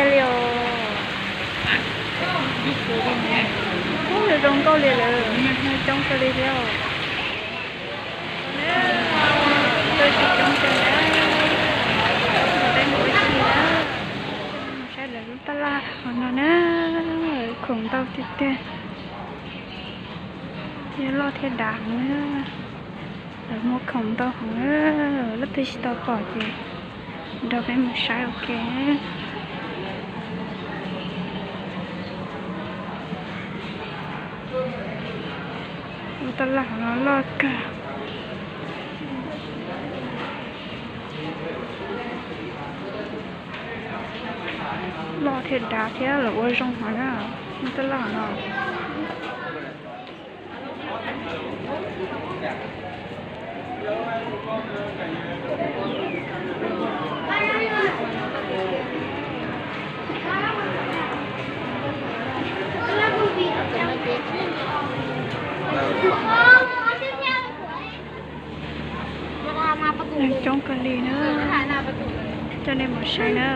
Li os, ub, zoo nkauj li lawm, coob kawg li thiab. Tuaj tsis coob kawg na, peb mus ua si na. Saib lawv lub tab laj hauv no na, khoom ntau tiag tiag, thiab loj thiab dav heev na. Lawv muag khoom ntau heev na, leej twg tsis tau pom ces nrog peb mus saib ua ke. Lub tab laj hauv no loj kawg. Loj thiab dav thiab, lawv ua zoo heev na, lub tab laj hauv no. Coob kawg li na, coj nej mus saib na.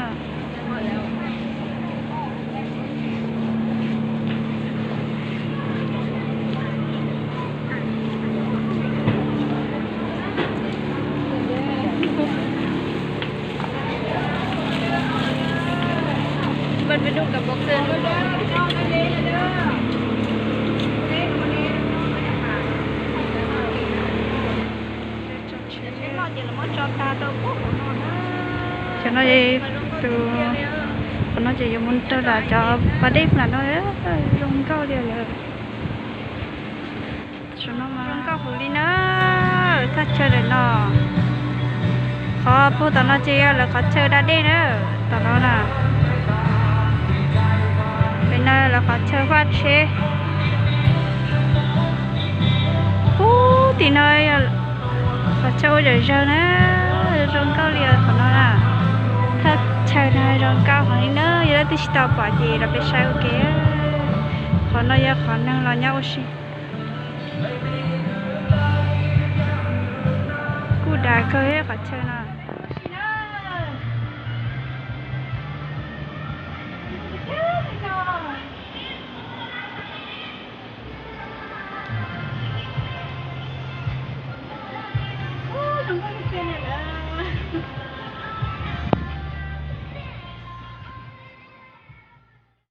Cov no, tus, qhov no ces yuav mus raws nram cov pas dej nram no, zoo nkauj li lawm. Zoo nkauj huv li na, thaj chaw ntawm no. Qhov puag tom no ces yog lawv qhov chaw da dej na, tom no na. Pem no lawv qhov chaw vaj tsheb. Puag tim no yog qhov chaw ua zom zaws na, zoo nkauj li qhov no na. Thaj chaw no zoo nkauj heev li na, yog leej twg tsis tau pom ces los peb saib ua ke. Qhov no yog qhov neeg los nyob ua si. Kuj dav kawg qhov chaw no.